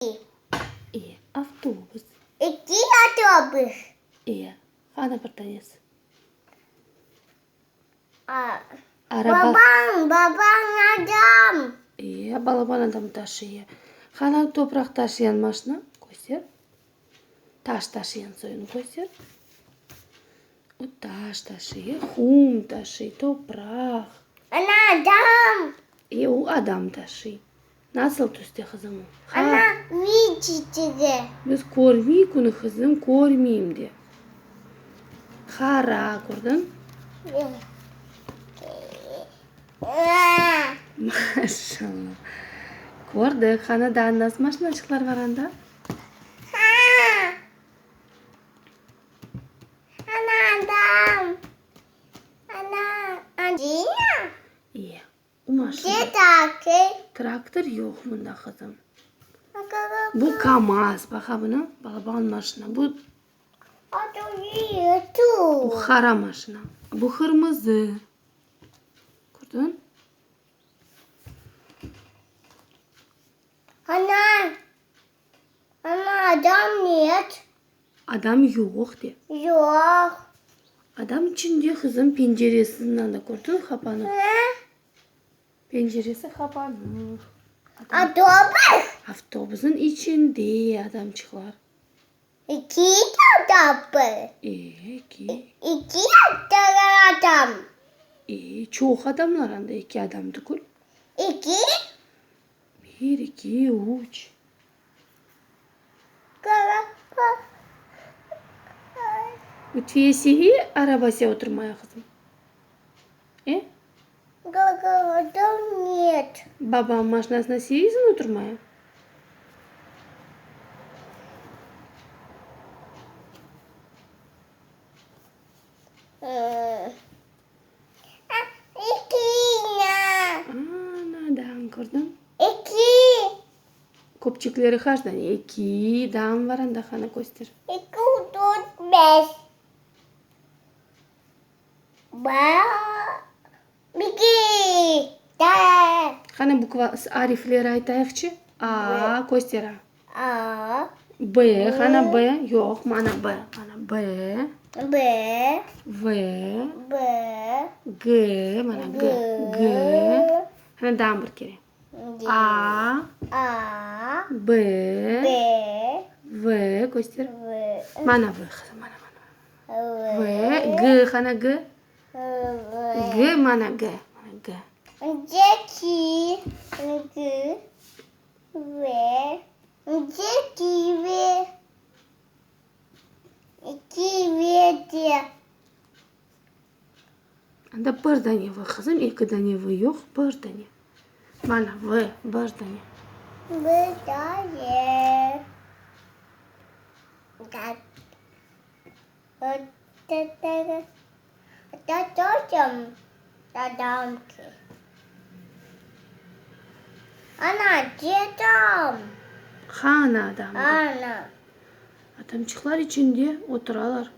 E, avtobus. Eki avtobus. E, qana bir tanesi? A, Araba. Babam, babam adam. E, balaban adam taşıy. Qana topraq taşıyan maşina? Köster. Taş taşıyan soyunı köster. O taş taşıy, qum taşıy, topraq. Ana adam. E, o adam taşıy. Nasıl tüste, qızım, o? Ana, vidite. Biz körmeyik onı, qızım, körmeyim de. Qara, kördiñ? Maşallah. Kördik. Qana, daa nasıl maşinaçıqlar bar anda? Ana, adam. Ana, Adina. E, o maşina. Traktor yoq mında, qızım. Bu KAMAZ, baqa bunı, balaban maşina. Bu Bu qara maşina. Bu qırmızı. Kördiñ? Ana, ana, adam net. Adam yoq de. Yoq. Adam içinde, qızım, penceresinden de kördiñ qapanıq. Penceresi qapanıq. Avtobus. Avtobusnıñ içinde adamçıqlar. Eki avtobus. Eki. Eki adam. E, çoq adamlar anda, eki adam tügül. Eki. Bir, eki, üç. Lütfiye seve arabasıya oturmaya, qızım? E? Babam maşinasına sevesiñ oturmaya? Ana, dam kördiñ? Köpçekleri qaç dane? Eki dam bar anda, qana köster. Qani bukva, arifleri aytayıqçı. A, köster a. A. B, qana B, yoq, mana B, mana B. B. V. B. G, mana G, G. Qana daa bir kere. A. A. B. B. V, köster. V. Mana V, qızım, mana, mana. V, G, qana G? G, mana G, mana G. G, ki, G, V, G, ki, V, ki, V, D. Anda bir dane V, qızım, eki dane V yoq, bir dane. Mana V, bir dane. Bir dane. Qana adam? Adamçıqlar içinde oturalar.